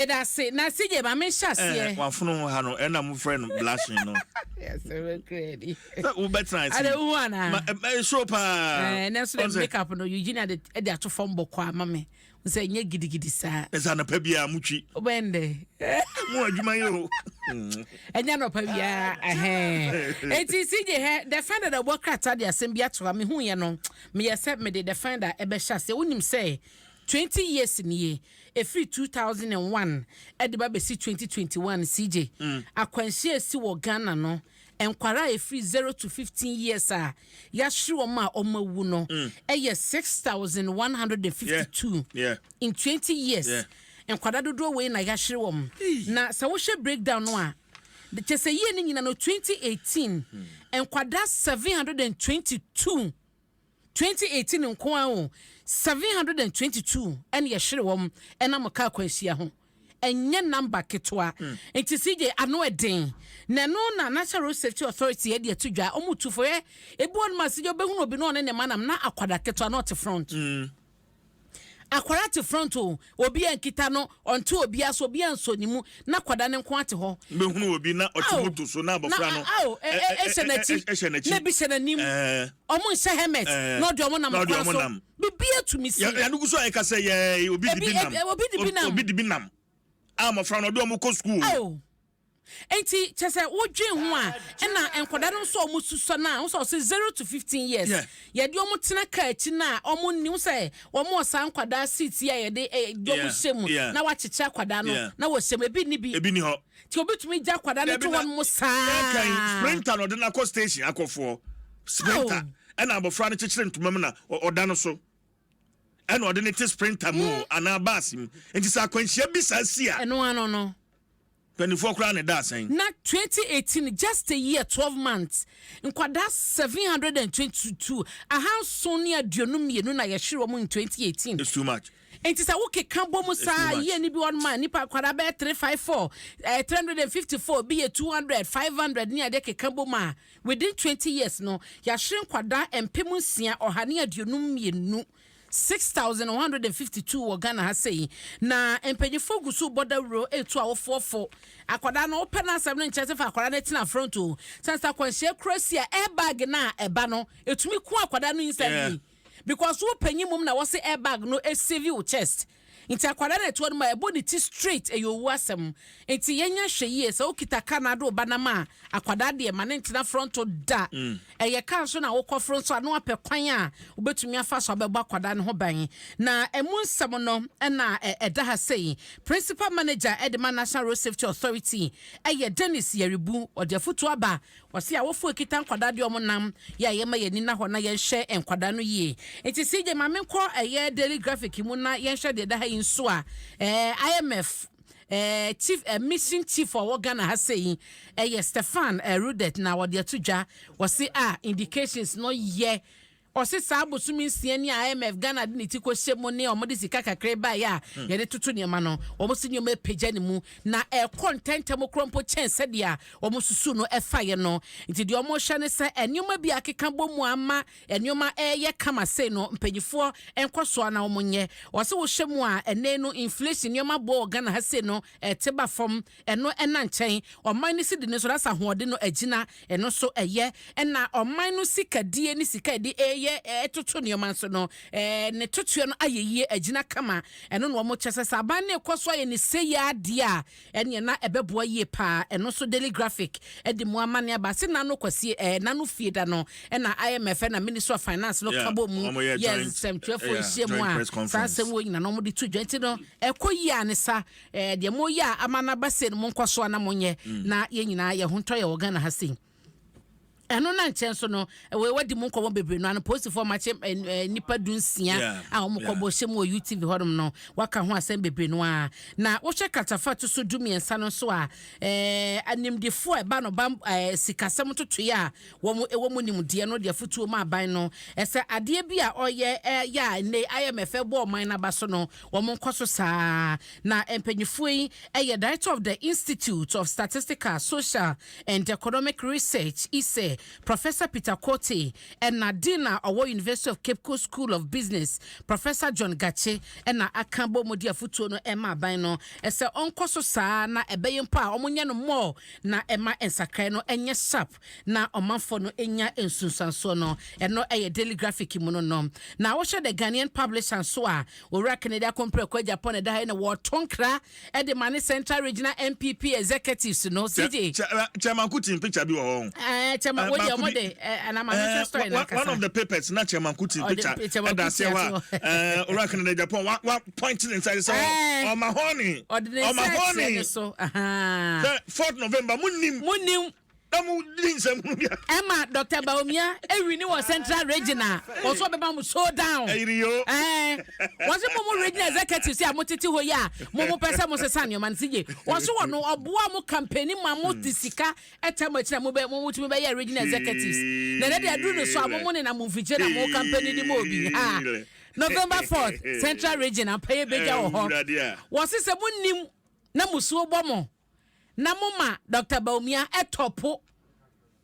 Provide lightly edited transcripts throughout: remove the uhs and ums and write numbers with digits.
Yɛda ase na CJ ma menhyɛ aseɛ. Eh, wafono ho ha no ɛna mofrɛ no blushing no. Sɛ wobɛtena ase. Ade wohu anaa? Ma ɛ show paa. Eh, nanso de makeup no Eugenia de de ato fam bɔkɔ ama me. Sɛ nyɛ gidigidi saa. Ɛsɛ anɔpa biara motwi. Wobɛn dɛ. Mo adwuma yi o. Ɛnyɛ anɔpa biara ɛhɛn. Eti CJ hɛ the finder da bɔ krataa de asɛm bi ato ha mehu yɛ no meyɛ sɛ mede the finder ɛbɛhyɛ aseɛ wonim sɛ 20 years nie ɛfiri 2001 de ba bɛsi 2021 CJ, akwanhyia a ɛsi wɔ Ghana no, nkwadaa a ɛfiri 0 to 15 years a yɛahwere wɔn a wɔawu no ɛyɛ 6,152 in 20 years. Nkwadaa dodoɔ wei na yɛahwere wɔn. Na sɛ wohwɛ breakdown no a, kyɛ sɛ yie no nyina no 2018 nkwadaa 722 2018 nko ara o, 722 ɛna yɛhwere wɔn ɛnam kaa akwanhyia ho. Ɛnyɛ number ketewa. Nti CJ ano ɛden. Na ɛno na National Road Safety Authority ɛde ato dwa. Wɔn tu fo hwɛ, ebi wɔ nom a CJ wobɛhunu obi na ɔne ne mma nam na akwadaa ketewa na ɔte front. Akwadaa te front o, obi ankita no, ɔnte obiara so, obiara nsɔ ne mu, na akwadaa no nko ara te hɔ. Wobɛhunu obi na ɔte moto so na abɔfra no hyɛ n'akyi, na ebi hyɛ n'anim. Wɔn nhyɛ helmet na ɔde wɔn nam kwan so. Biribiara tumi si. Yɛn gu so a yɛka sɛ yɛ obi di bi nam. Obi di bi nam. Obi di bi nam. A mmɔfra no ɔde wɔn kɔ sukuu. Enti kyerɛ sɛ wodwen ho a, ɛna nkwadaa no nso a wɔsusua no a, wo sɛ ɔsɛ 0 to 15 years, yɛde wɔn tena kaa akyi no a, wɔn nni wo sɛ wɔn wɔ saa nkwadaa seat yi a yɛde de wɔn hyɛ mu na wakyekyere akwadaa no na wɔhyɛ mu, ebi nni bi. Ebi ni hɔ. Nti obi tumi gya akwadaa no to hɔ nom saa. Ɛkan Sprinter na ɔde no akɔ station akɔfoɔ Sprinter ɛna abɔfra no kyekyere ntoma mu na ɔda no so ɛna ɔde ne te Sprinter mu anaa bus mu, nti sɛ akwanhyia bi saa si a. Ɛno ano no. Mpanimfoɔ koraa na ɛda asɛn. Na 2018, just a year 12 months, nkwadaa 722, 722 na yɛhwere wɔn in 2018. It's too much. Nti sɛ wokeka bɔ mu saa yie ni bi wɔn ma nipa akwadaa bɛyɛ 354, 354 bi yɛ 200, 500 ne adeɛ keka bɔ mu a, within 20 years no yɛahwere nkwadaa 6,152, 6,152 wɔ Ghana ha sei. Na mpanyinfoɔ gu so bɔ dawuro etu awofoɔfo. Akwadaa no wopɛ n'asɛm no nkyɛn sɛ fa akwadaa no tena front o, sansa akwanhyia kura si a, airbag na ɛba no etumi ku akwadaa no instantly because wo panyin mum na wɔsi airbag no esave wo chest, nti akwadaa no ɛtoɔ no mu a ɛbɔ ne ti straight, ɛyɛ owu asɛm. Nti yɛnya hwɛ yie sɛ wokita car na ade wo ba nam a, akwadaa deɛ ma ne ntena front da. Ɛyɛ car nso na wokɔ foro nso a, na wapɛ kwan a wobɛtumi afa so abɛbɔ akwadaa no ho ban. Na ɛmu nsɛm no ɛna ɛda ha sei. Principal manager ɛde ma National Road Safety Authority ɛyɛ Dennis Yɛribu, ɔde afotu aba. Wɔsi awofo ekita nkwadaa deɛ ɔmo nam yɛ a, yɛma yɛn ani na hɔ na yɛnhwɛ nkwadaa no yie. Nti CJ, maame nkɔ ɛyɛ Daily Graphic mu na yɛnhwɛ deɛ ɛda ha yi nso a, IMF chief mission chief a ɔwɔ Ghana ha sei ɛyɛ Stefan Rudet na wɔde ato dwa. Wɔsi a indications no yɛ ɔsi saa bosomi 6 ni a IMF Ghana de ne ti kɔ hyɛ mu ne ɔmo de sika kakra baeɛ a yɛde toto nneɛma no, wɔn si nneɛma apagya ne mu na ɛkɔ ntɛntɛm korɔ mpo kyɛn sɛdeɛ wɔn susu no ɛfaeɛ no. Nti deɛ wɔn hyɛ ne sɛ nneɛma bi akeka bɔ mu ama nneɛma ɛyɛ kama sei no, mpanyinfoɔ nkɔ so na wɔn nyɛ. Wɔsi wɔhyɛ mu a, ɛnɛ no inflation, nneɛma bɔ wɔ Ghana ha sei no, ɛte ba fam. Ɛno ɛna nkyɛn ɔman no si de ne so na ahoɔden no agyina, ɛno nso ɛyɛ. Ɛna ɔman no sikadie ne sika yɛde ɛyɛ ɛtoto nneɛma nso no, ne totoɛ no ayɛ yie, agyina kama. Ɛno na wɔn kyɛ sɛ sɛ aban no ekɔ so ayɛ ne se yɛ adeɛ a, ɛneɛ na ɛbɛboa yie paa. Ɛno nso Daily Graphic ɛde mu ama ne aba se nano kwasi nano fie da no ɛna IMF ɛna Ministry of Finance no ka bɔ mu yɛ nsɛmtwerɛfoɔ nhyia mu a, saa asɛm wɔ nyina na wɔde to dwa. Nti no ɛkɔ yie a ne sa deɛ mo yɛ a ama n'aba se no, mo nkɔ so a na mo nyɛ na yɛn nyinaa yɛ ho ntɔ yɛ wɔ Ghana ha sei. Ɛno na nkyɛn so no wei wadi mu nkɔmɔ bebree no ano, polisifoɔ makye nipa 16 a wɔn kɔbɔ hyɛ mu wɔ UTV hɔnom no, waka ho asɛm bebree no a. Na wohwɛ kratafa to so 13 no nso a, animdefoɔ a ɛba no ba sikasɛm ntotoeɛ a wɔn ɛwɔ mu nimdeɛ no de afotuo mu aban no ɛsɛ adeɛ bi a ɔyɛ ɛyɛ a nnɛ IMF bɔ ɔman n'aba so no, wɔn nkɔ so saa. Na mpanyinfoɔ yi ɛyɛ Director of the Institute of Statistical, Social and Economic Research, ISSER. Professor Peter Quartey ɛna Dean a ɔwɔ University of Cape Coast School of Business, Professor John Gatsi ɛna aka bɔ mu de afotuo no ɛma aban no ɛsɛ ɔnkɔ so saa na ɛbɛyɛ mpo a wɔnyɛ no more na ɛma nsakrae no ɛnyɛ sharp na ɔmanfoɔ no ɛnya nsunsuansoɔ no. Ɛno ɛyɛ Daily Graphic mu no. Na wɔhyɛ the Ghanaian Publisher nso a, Owura Kennedy Akompreko Agyapong ɛda ha yi na wɔɔto nkra ɛde ma ne Central Regional NPP executives no, CJ. Chairman Kuti picture bi wɔ hɔ. Chairman wo deɛ ɔmo de anamahwehwɛ story na kasa. One of the papers na Chairman Kuti picture ɛda aseɛ hɔ a Owura Kennedy Agyapong wa point ne nsa sɛ ɔma hɔni. Ɔde ne nsa kyerɛ ne so. Sɛ 4th November mu nim. Mu nim. Na mu di nsɛm mu bia. Ɛma Dr Bawumia ewi ni wɔ Central Region a wɔsɔ ɔbɛma mu showdown. Ɛyiri yo. Wɔsi mo regional executives a mo tete hɔ yi a mo pɛ sɛ mo sesa nneɛma no si gye, wɔsi wɔ no ɔboa mo campaign ma mo de sika ɛtɛ mo akyi na mo bɛ mo tumi bɛyɛ regional executives, na ɛnɛ de aduru no so a mo ne na mo mfikyire na mo campaign di mo obi ha. November 4th, Central Region apɛyɛ bɛgya wɔ hɔ. Wɔsi sɛ mo nim na musuo bɔ mo na mo ma Dr Bawumia ɛtɔ po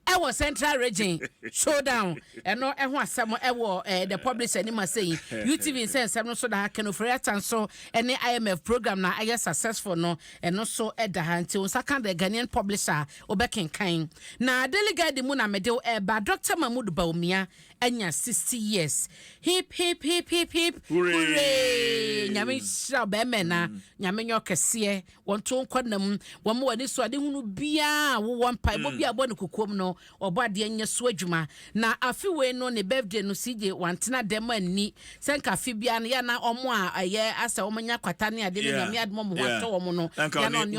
ɛwɔ Central Region showdown. Ɛno ɛho asɛm ɛwɔ the Publisher anim ase yi. UTV nsɛnsɛm no so da ha. Ken Ofori-Atta nso ɛne IMF program na ɛyɛ successful no, ɛno nso ɛda ha. Nti nsa ka the Ghanaian Publisher, wobɛkenkan. Na Daily Guide mu na mede ɛba. Dr Mahmood Bawumia anya 60 years. Hip hip hip hip hip hooray! Nyame nhyira bɛrima na Nyame nyɛ ɔkɛseɛ, wɔnto nkɔ nam wɔn wɔ ani so ade hunu biara wowɔ mpaebɔ bi a bɔ ne kokoam no, ɔbɔ adeɛ nyɛ so adwuma. Na afe wei no ne birthday no, CJ, wantena dɛm ani sɛ nka afe biara no yɛna ɔmo a ɛyɛ asɛ ɔmo nya kwata ne ade ne Nyame adom ɔmo ho atɔ wɔn no, yɛna ɔne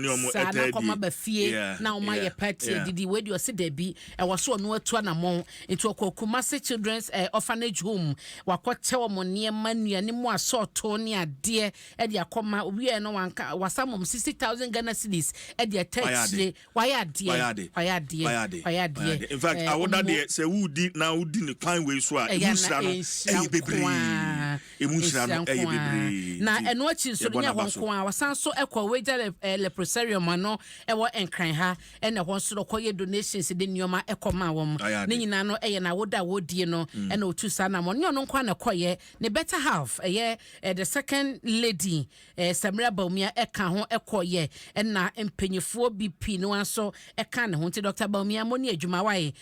ɔmo ne saa na kɔma ba fie na ɔmo ayɛ party adidi. Wei deɛ ɔsi dɛbi, ɛwɔ so ɔno atu anammɔn, nti ɔkɔ Kumase Children's Orphanage Home, wakɔkyɛ wɔn nneɛma, nnuane mu asɔɔto ne adeɛ ɛde akɔma. Owie no wanka wasa mɔm 60,000 Ghana cedis ɛde ɛtɛ akyire. Wayɛ adeɛ, wayɛ adeɛ, wayɛ adeɛ. In fact, awoda deɛ, sɛ wudi na wodi ne kwan wei so a, emu nhyira no ɛyɛ bebree, emu nhyira no ɛyɛ bebree. Na ɛno akyi nso no, nyɛ hɔ nko a, wasan so ɛkɔ Weija Leprosarium ano ɛwɔ Nkran ha, ɛna ɛhɔ nso no ɔkɔyɛ donations de nneɛma ɛkɔ maa wɔn. Ne nyinaa no ɛyɛ n'awoda a wɔdie no ɛna otu saa nam. Ɔne ɔno nko na ɛkɔyɛ, ne better half ɛyɛ the second lady Samira Bawumia ɛka ho ɛkɔyɛ, ɛna mpanyinfoɔ bi pii no nso ɛka ne ho. Nti Dr Bawumia, mo ne adwuma wae,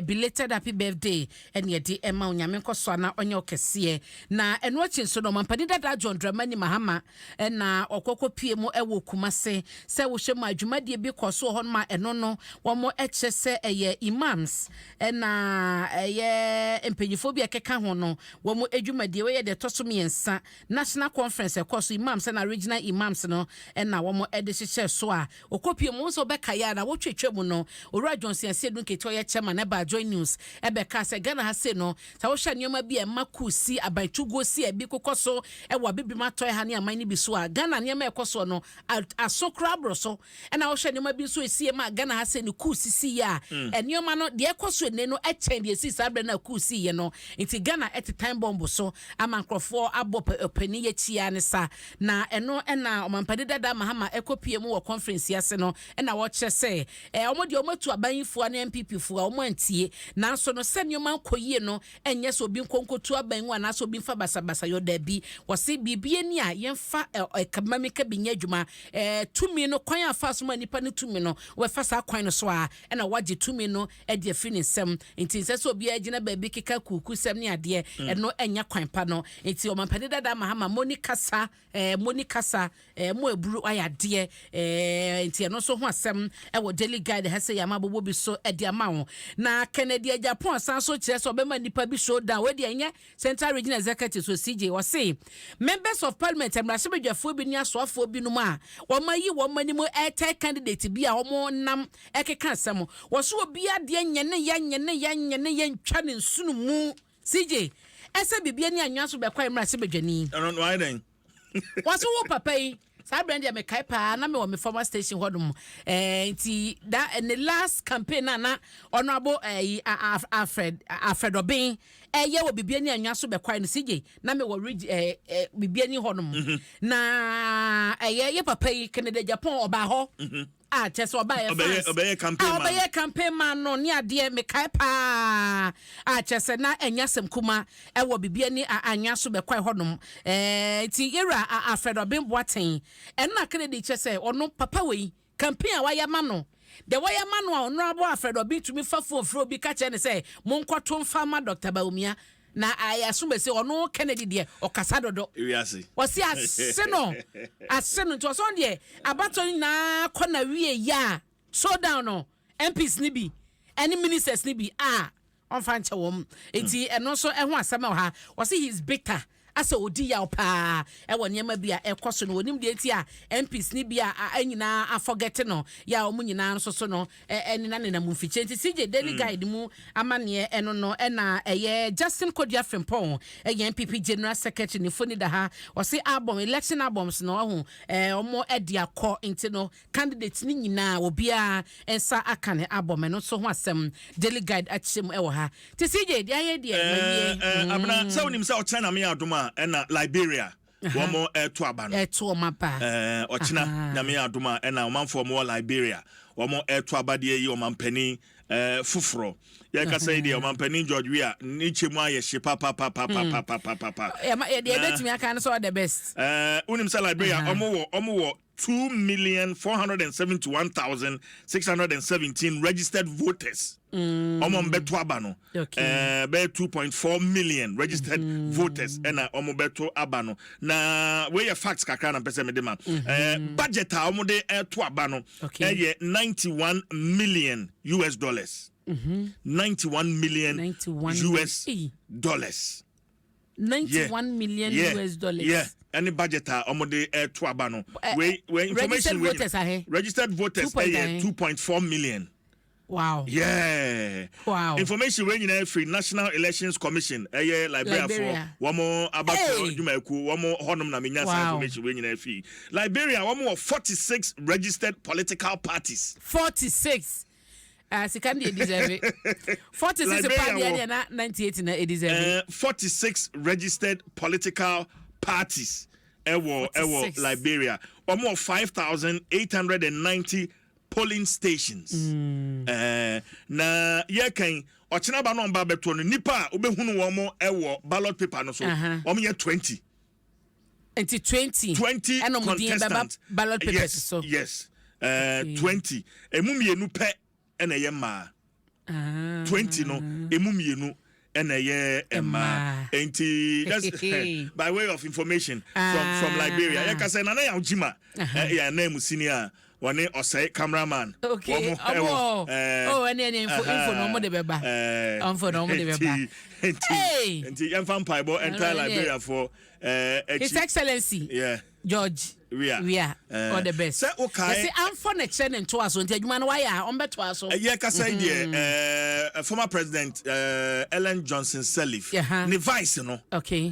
belated happy birthday ɛne yɛde ɛma Onyame nkɔ so ana ɔnyɛ ɔkɛseɛ. Na ɛno akyi nso no, ɔmampanin dada John Dramani Mahama ɛna ɔkɔkɔ pie mu ɛwɔ Kumase sɛ wohyɛ mu adwumadie bi kɔ so wɔ hɔ nom a ɛno no wɔn ɛkyerɛ sɛ ɛyɛ imams ɛna ɛyɛ mpanyinfoɔ bi a ɛkeka ho no wɔn adwumadie. Wɔyɛ deɛ ɛtɔ so mmiɛnsa national conference ɛkɔ so, imams ɛna regional imams no ɛna wɔn ɛde hyehyɛ so a ɔkɔpie mu nso bɛka yɛ a na wɔtwetwe mu no, Owura Johnson Asiedu Nketewa ɔyɛ chairman ɛba Joy News ɛbɛka sɛ Ghana ha se no, sɛ wohwɛ nneɛma bi a ɛma kuu si abantuguo si a ebi kokɔ so ɛwɔ Abibim atɔe ha ne aman no bi so a, Ghana nneɛma ɛkɔ soɔ no aso koraa aboro so. Ɛna wohwɛ nneɛma bi nso esie ma Ghana ha se ne kuu sisi yɛ a, nneɛma no deɛ ɛkɔ so ene no ɛkyɛn deɛ esi saa berɛ no a kuu si yɛ no. Nti Ghana ɛte time bomb so ama nkurɔfoɔ abɔ ɔpanin yɛ kyia ne sa. Na ɛno ɛna ɔmampanin dada Mahama ɛkɔ pie mu wɔ conference yi ase no, ɛna wɔkyerɛ sɛ wɔn deɛ wɔn atu abanyifoɔ ne NPP foɔ a wɔn antie, nanso no sɛ nneɛma nkɔ yie no, ɛnyɛ sɛ obi nkonkotu aban mu anaasɛ obi nfa basabasa yɔ. Daabi, wɔsi biribi ani a yɛmfa ɛ ɛ kamami ka bi nyɛ adwuma. Tumi no kwan a fa so ma nipa no tumi no, wɔbɛfa saa kwan no so a ɛna wagye tumi no ɛde afiri ne nsam. Nti nsɛ sɛ obiara gyina baabi keka kuku sɛm ne adeɛ, ɛno ɛnyɛ kwan pa no. Nti ɔmampanin dada Mahama, mo ni kasa, mo ni kasa, mo eburu ayɛ adeɛ. Nti ɛno nso ho asɛm ɛwɔ Daily Guide ha sɛ yɛama abobɔ bi so ɛde ama wo. Na Kennedy Agyapong asan so kyerɛ sɛ ɔbɛma nipa bi showdown. Wei deɛ ɛnyɛ Central Region Executive so, CJ. Wɔse members of parliament, mmarahyɛbadwafoɔ bi ne asoafoɔ binom a wɔn ayi wɔn anim ɛtɛ candidate bi a wɔn nam ɛkeka asɛm, wɔso obi adeɛ nyɛ ne yɛ nyɛ ne yɛ nyɛ ne yɛ ntwa ne nsono mu. CJ, ɛsɛ biribi ani anwa so bɛkɔ mmarahyɛbadwani. Ɛno no ayɛ dɛn? Wɔso wo papa yi saa berɛ no deɛ, mekae paa na mewɔ me former station hɔ nom. Nti da ne last campaign na ɔno abo ɛyi Alfred Ɔben ɛyɛ wɔ Bibiani Anwa so bɛkwae no, CJ, na mewɔ reg ɛɛ ɛɛ Bibiani hɔ nom. Na ɛyɛ yɛ papa yi Kennedy Agyapong ɔbaa hɔ. A kyɛ sɛ ɔba yɛ fans ɔbɛyɛ campaign a man. Ɔbɛyɛ campaign man no ne adeɛ mekae paa a kyɛ sɛ na ɛnyɛ asɛm kuma ɛwɔ biribi ani a anya so bɛkɔe hɔnom nti yɛwura Alfred Obeng Boateng ɛno na Kennedy kyɛ sɛ ɔno papa wei campaign a wayɛ ma no deɛ wɔyɛ ma no a ɔno abo Alfred Obeng tumi fa phone frɛ obi ka kyerɛ ne sɛ monkɔto mfa ma Dr. Bawumia na asomasi ɔno Kennedy deɛ ɔkasa dodo. Ewiase. Ɔsi ase no ase no nti ɔsɔn deɛ abatɔ no nyinaa kɔ na wie yɛ a so down no MPs ni bi ɛne ministers ni bi a ɔnfa nkyɛ wɔn nti ɛno nso ɛho asɛm ɛwɔ ha. Ɔsi he is bitter asɛ odi yaw paa ɛwɔ nneɛma bi a ɛkɔ so no onim deɛ ti a MPs ni bi a nyinaa afɔgɛte no yɛ a wɔn nyinaa nso so no ɛnena nenam mfikyire. Nti CJ, Daily Guide mu amanneɛ ɛno no ɛna ɛyɛ Justin Kodua Frimpong, ɛyɛ NPP general secretary ne foni da ha. Ɔsi album, election albums no ɔho wɔn ɛde akɔ nti no candidate ne nyinaa obiara nsa aka ne album. Ɛno nso ho asɛm Daily Guide akyerɛ mu ɛwɔ ha. Ti CJ, deɛ ayɛ deɛ ma wie. Abena, sɛ wonim sɛ ɔkyena na meyɛ adom a ɛna Liberia wɔn ɛto aba no. Ɛto ɔmo aba. Ɔkyena Nyame yɛ adom a ɛna ɔmanfoɔ mo wɔ Liberia wɔn ɛto aba deɛ yi ɔmampanin foforɔ. Yɛkasa yi deɛ, ɔmampanin George Weah ne kyɛ mu ayɛ hye papapapapapapapa. Yɛde yɛbɛtumi aka no sɛ all the best. Wonim sɛ Liberia ɔmo wɔ 2,471,617 registered voters. Ɔmo bɛto aba no bɛyɛ 2.4 million registered voters ɛna ɔmo bɛto aba no. Na wei yɛ facts kakra na mpɛ sɛ mede ma. Budget a ɔmo de ɛto aba no ɛyɛ US$91 million. 91 million 91 US Hey. dollars. 91 million US dollars. Yeah, ɛne budget a ɔmo de ɛto aba no. Wei information registered wei voters ahe? Registered voters 2 point ɛyɛ ahe? 2.4 million. Yeah. Information wei nyinaa firi National Elections Commission, ɛyɛ Liberia fo Liberia. wɔn abatoɔ Hey. dwumakuo wɔn hɔnom na menya saa information wei nyinaa firi Liberia. Wɔn wɔ 46 registered political parties. 46. Sika no deɛ deserve 46 Liberia pa deɛ wɔ deɛ na 98 na ɛdeserve. 46 registered political parties ɛwɔ 46. Liberia. Wɔn wɔ 5890 polling stations. Na yɛkan ɔkyena ba no ɔmba bɛtoɔ no, nipa a wobɛhunu wɔn mo ɛwɔ ballot paper no so wɔn yɛ 20. Nti 20 20 ɛna ɔmo din bɛba contestant ballot papers yes, so. Yes, 20 emu mmienu pɛ ɛna ɛyɛ mmaa. 20 no emu mmienu ɛna ɛyɛ mmaa. Mmaa. Nti just by way of information from Liberia, yɛka sɛ Nana Yaw Gyima ɛyɛ anan mu sini a wɔne ɔsɛe cameraman. Okay, wɔn ɔmo ɛwɔ, oh, ɛne info na ɔmo de bɛba. Info na ɔmo de bɛba. Nti Hey! nti yɛmfa mpaebɔ ɛnta Ɛno deɛ. Liberiafoɔ His akyi. Excellency George Weah. Weah, all the best. Sɛ wokae Yɛsɛ amfɔ ne kyerɛ ne ntoa so nti adwuma no wayɛ a ɔmbɛtoa so. Yɛ kasa yi deɛ, former President Ellen Johnson Sirleaf ne vice no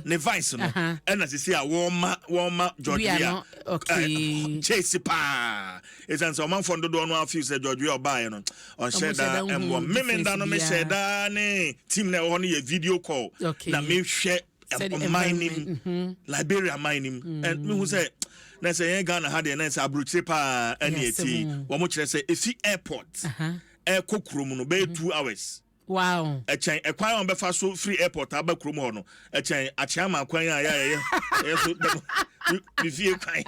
ne vice no ɛna sisi a wɔma George Weah Weah no, okay. Chase paa ɛsiane sɛ ɔmanfoɔ no dodoɔ no afeel sɛ George Weah ɔbaeɛ no ɔnhyɛ Ɔmo hyɛ daa da nhu ɛmboa memenda no difference mehyɛ daa ne team na ɛwɔ hɔ no yɛ video call na mehwɛ Sɛde ɔman environment, nim Liberia man nim ɛn mehu sɛ na sɛ yɛn Ghana ha deɛ na sɛ aburokyire paa ɛne ɛti wɔn kyerɛ sɛ efi airport ɛkɔ kurom no bɛyɛ 2 hours. Ɛkyɛn ɛkwan a wɔbɛfa so firi airport aba kurom hɔ no ɛkyɛn Akyeama kwan a yɛayɛ yɛ so dɛm mi fie kwan.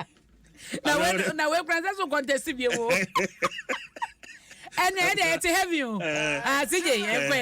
Na we kura sɛ so contest bi wo ɛnna ɛdeɛ ɛte heavy o. Ah, CJ, ɛkɔ yɛ na.